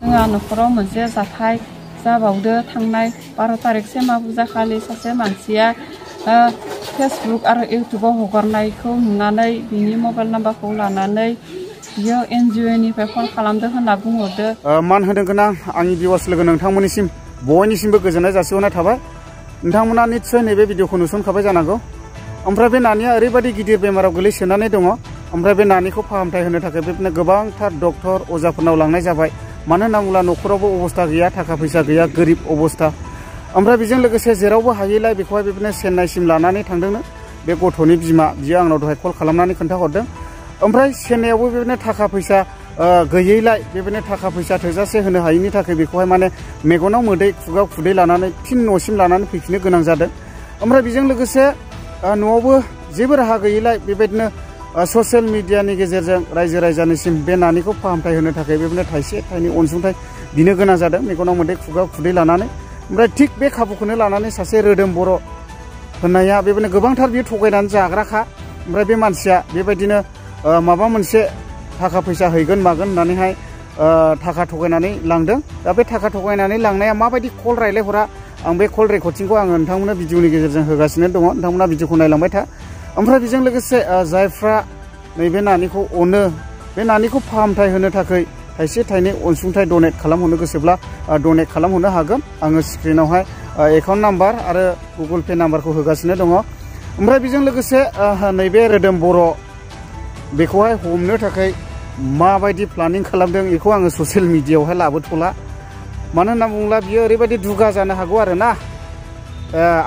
जोंहा न'खराव मोनसे जाथाय जाबावदो थांनाय 12 तारिख सेमा फुजा खालि सासे मानसिया फेसबुक आरो इउटुबाव हगारनायखौ नुनानै बिनि मबाइल नाम्बारखौ लानानै बियो NGO निफ्राय फन खालामदों होनना बुंहरदो। मान होदों गोनां आंनि भिउवार्स लोगो नोंथांमोननिसिम बयनिसिमबो गोजोननाय जासिहरनाय थाबाय। नोंथांमोना निस्सय नैबे भिडिअखौ नुसनखाबाय जानांगौ। ओमफ्राय बे नानिया ओरैबायदि गिदिर बेमाराव गोलैसोनानै दङ। ओमफ्राय बे नानिखौ फाहामथाय होनो थाखाय बेबायदिनो गोबांथार डक्टर अजाफोरनाव लांनाय जाबाय। मानो होनना बुङोब्ला न'खरावबो अबस्था गैया, थाखा फैसा गैया, गोरिब अबस्था। ओमफ्राय बेजों लोगोसे जेरावबो हायैलाय बेखौहाय बेबायदिनो चेन्नाइसिम लानानै थांदोंनो बे गथ'नि बिमा। बियो आंनाव दहाय कल खालामनानै खोन्थाहरदों। ओमफ्राय चेन्नाइआवबो बेबायदिनो थाखा फैसा गैयैलाय बेबायदिनो थाखा फैसा थोजासे होनो हायैनि थाखाय बेखौहाय माने मेगनाव मोदै खुगायाव खुदै लानानै फिन न'सिम लानानै फैफिननो गोनां जादों। ओमफ्राय बेजों लोगोसे न'आवबो जेबो राहा गैयैलाय बेबायदिनो ससियेल मिडियानि गेजेरजों रायजो राजानिसिम बे नानिखौ फाहामथाय होनो थाखाय बेबायदिनो थाइसे थाइनै अनसुंथाइ बिनो गोनां जादों मेगनाव मोदै खुगायाव खुदै लानानै। ओमफ्राय थिग बे खाबुखौनो लानानै सासे रोदोम बर' होननाया बेबायदिनो गोबांथार बियो थगायनानै जाग्राखा। ओमफ्राय बे मानसिया बेबायदिनो माबा मोनसे थाखा फैसा हैगोन मागोन होननानैहाय थाखा थगायनानै लांदों। दा बे थाखा थगायनानै लांनाया माबायदि कल रायलायहरा आं बे कल रेकर्डिंखौ आङो नोंथांमोननो भिडिअनि गेजेरजों होगासिनो दङ। नोंथांमोना भिडिअखौ नायलांबाय था। ओमफ्राय बेजों लोगोसे जायफ्रा नैबे नानिखौ अनो, बे नानिखौ फाहामथाय होनो थाखाय थाइसे थाइनै अनसुंथाइ डनेट खालामहरनो गोसोब्ला डनेट खालामहरनो हागोन। आङो स्क्रिनावहाय एकाउन्ट नाम्बार आरो गुगोल पे नाम्बारखौ होगासिनो दङ। ओमफ्राय बेजों लोगोसे नैबे रोदोम बर' बेखौहाय हमनो थाखाय माबायदि प्लानिं खालामदों बेखौ आङो ससियेल मिडियायावहाय लाबोथ'ला। मानो होनना बुङोब्ला बियो ओरैबायदि दुगा जानो हागौ आरोना,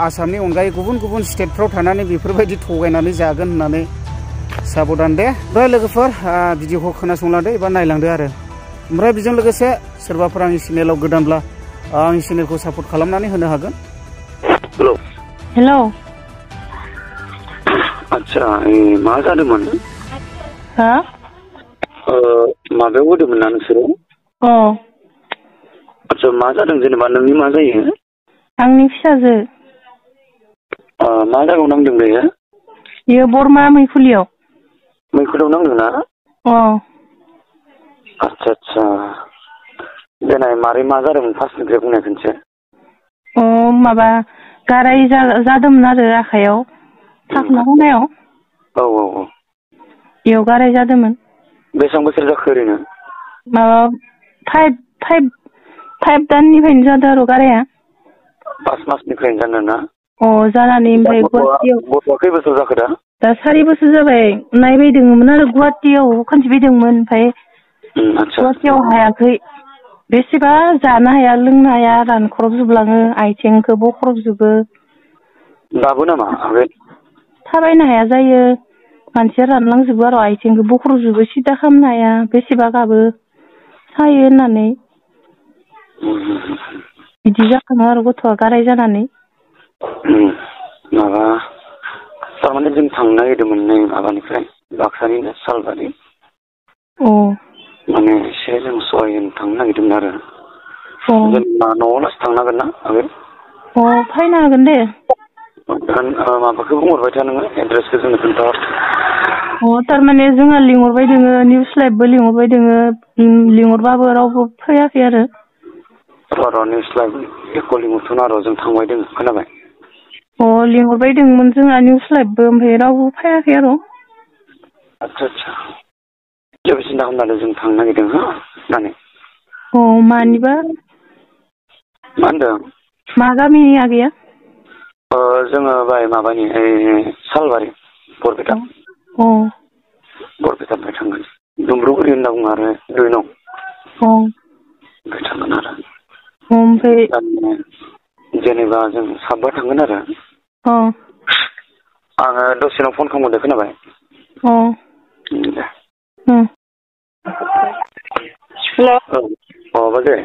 आसामनि अनगायै गुबुन गुबुन स्टेटफ्राव थानानै बेफोरबायदि थगायनानै जागोन होननानै साबधान दे। ओमफ्राय लोगोफोर भिडिअखौ खोनासंलांदो एबा नायलांदो आरो। ओमफ्राय बेजों लोगोसे सोरबाफोर आंनि चेनेलाव गोदानब्ला आंनि चेनेलखौ सापर्ट खालामनानै होनो हागोन। हेलौ हेलौ आदसा मा जादोंमोन? हा माबायाव होदोंमोन ना नोंसोरो? अ आदसा मा जादों जेनेबा नोंनि मा जायो? आंनि फिसाजो। मा जायगायाव नांदों बेयो? बियो बरमा मैखुलियाव। मैखुलियाव नांदों ना? अ आदसा आदसा देनाय मारै मा जादोंमोन फार्स्टनिफ्राय बुंनाय खनसे। माबा गाराय जादोंमोन आरो आखाइयाव थाखोना होनायाव। औ औ औ बेयाव गाराय जादोंमोन। बेसेबां बोसोर जाखो ओरैनो? माबा फाइभ दाननिफ्रायनो जादों आरो गाराया। 5 मासनिफ्रायनो जादों ना? जानानै ओमफ्राय गुवाहाटियाव। गथ'आ खै बोसोर जाखो दा? दा 4 बोसोर जाबाय। नायबायदोंमोन आरो गुवाहाटियाव खनसे फैदोंमोन। ओमफ्राय आदसा गुवाहाटियाव हायाखै। बेसेबा जानो हाया लोंनो हाया रानख्रबजोबलाङो, आथिंखौ बख्रबजोबो। दाबो नामा आगै? थाबायनो हाया जायो, मानसिया रानलांजोबो आरो आथिंखौ बख्रबजोबो, सिदा खालामनो हाया, बेसेबा गाबो सायो होननानै। बिदि जाखाङो आरो गथ'आ गाराय जानानै। माबा थारमाने जों थांनो नागिरदोंमोन नै माबानिफ्राय बाक्सानिनो सालबारि। माने एसे जों सहाय होनो थांनो नागिरदोंमोन आरो। जेनेबा न'आव लासै थांनो हागोन ना आगै? फैनो हागोन दे। माबाखौ बुंहरबाय था नोङो, एड्रेसखौ जोंनो खोन्थाहर। थारमाने जोंहा लिंहरबाय दोङो, निउस लाइभबो लिंहरबाय दोङो, लिंहरबाबो रावबो फैयाखै आरो। र' निउस लाइभ एख' लिंहरथ'ना र' जों थांबाय दोङो, खोनाबाय? लिंहरबाय दोंमोन जोंहा निउस लाइभबो, ओमफ्राय रावबो फैयाखै आरो। आदसा आदसा जेबो सिन्था खालामनानै जों थांनो नागिरदों हो होननानै। मानिबा? मा होनदों? मा गामिनि आगैया? जोङो बाय माबानि सालबारि बरपेटा। बरपेटानिफ्राय थांगोन। दुम्ब्रुगुरि होनना बुङो आरो 2 नं। ओमफ्राय थांगोन आरो। ओमफ्राय जेनेबा जों साबा थांगोन आरो। आङो दसेनाव फन खालामहरदो, खोनाबाय? दे। हेल' बाजै।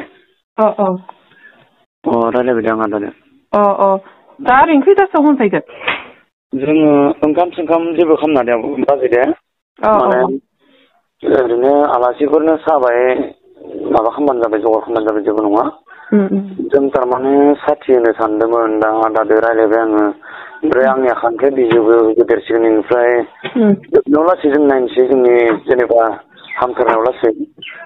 रायज्लायबाय दे आं आदानो। दा ओरैनो खैथासोआव मोनफैगोन? जोङो ओंखाम जेबो खालामना बाजै दे। माने ओरैनो आलासिफोरनो साबाय माबा खालामबानो जाबाय, जगार खालामबानो जाबाय, जेबो नङा। जों थारमाने साथि होनो सानदोंमोन, दा आदादो रायज्लायबाय आङो। ओमफ्राय आंनि आखाइनिफ्राय बिजोबो गेदेरसिन, ओमफ्राय जोबनायाव लासै जों नायनोसै जोंनि जेनेबा हामथारनायाव लासै।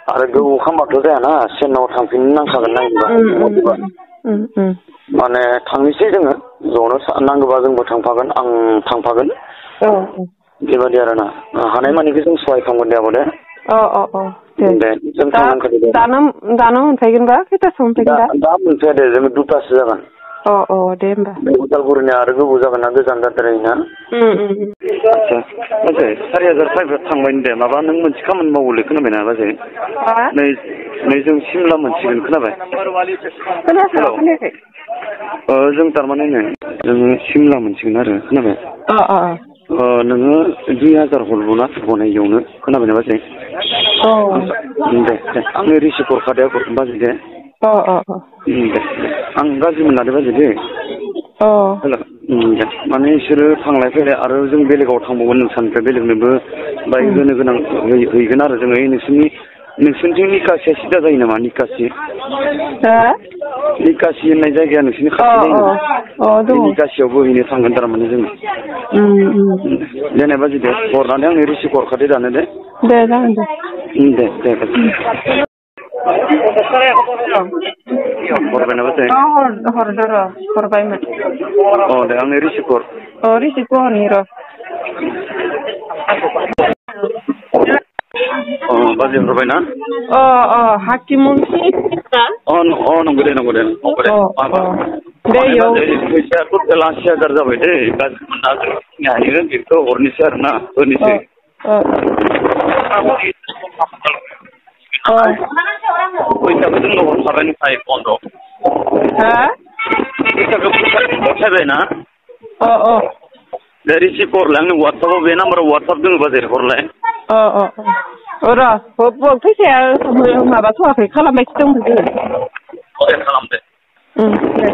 आरो गोबाव खालामबाथ' जायाना सेनाव थांफिननो नांखागोन नांगौबा माने थांनोसै जोङो ज'नो नांगौबा जोंबो थांफागोन आं थांफागोन बेबादि आरोना हानायमानिखौ जों सहाय खालामगोन दे आब' दे दे जों थांनांखादो दानो मोनफैगोनबा खैथासोआव मोनफैगोन दा मोनफैया दे जोङो 2टासो जागोन दे होमबा उदालगुरिनि आरो गोबाव जागोन ना गोजान जाद्रायोना आदसा बाजै 4005 थांबाय दे माबा नों मोनसे खामानि मावोलै खोनाबायना बाजै नै जों सिमला मोनसिगोन खोनाबाय खोनायाखै जों तारमाने जोङो सिमला मोनसिगोन आरो खोनाबाय नोङो 2000 हरबोना थाबावनाय इयावनो खोनाबायना बाजै दे आंनो रिसिभ हरखादे बाजै दे दे आं गाज्रि मोनलादो बाजै दे दे माने बिसोरो थांलाय फैलाय आरो जों बेलेगाव थांबावगोन नोंसानिफ्राय बेलेगनोबो बाइक होनो गोनां हैगोन आरो जोङो नोंसोरनिथिं निकासिया सिदा जायो नामा निकासि होननाय जायगाया नोंसोरनि खाथि जायो नामा निकासियावबो हैनो थांगोन थारमाने जोङो देनाय बाजै दे हरनानै आंनो रिसिभ हरखादो दानो दे जागोन दे हरबायना बाजै हरदो र' हरबायमोन दे आंनो रिसिभ हर रिसिभखौ हरनि र' बाजै हरबायना हाकिमुनसि नंगौ दे इयाव फैसाया टटेल 80,000 जाबाय दे गाज्रि मोनना जों हायो बेखौ हरनोसै आरो ना होनोसै फैसाखौ जोंनो हरखाबाय नोंथाय बन्द' फैसाखौ हरखाबाय ना दे रिसिभ हरलाय आंनो वाट्सएपआव बे नाम्बाराव वाट्सएप दङ बाजै हरलाय र' फैसाया माबाथ'वाखै खालामबायसो दंफैयो दे खालाम दे दे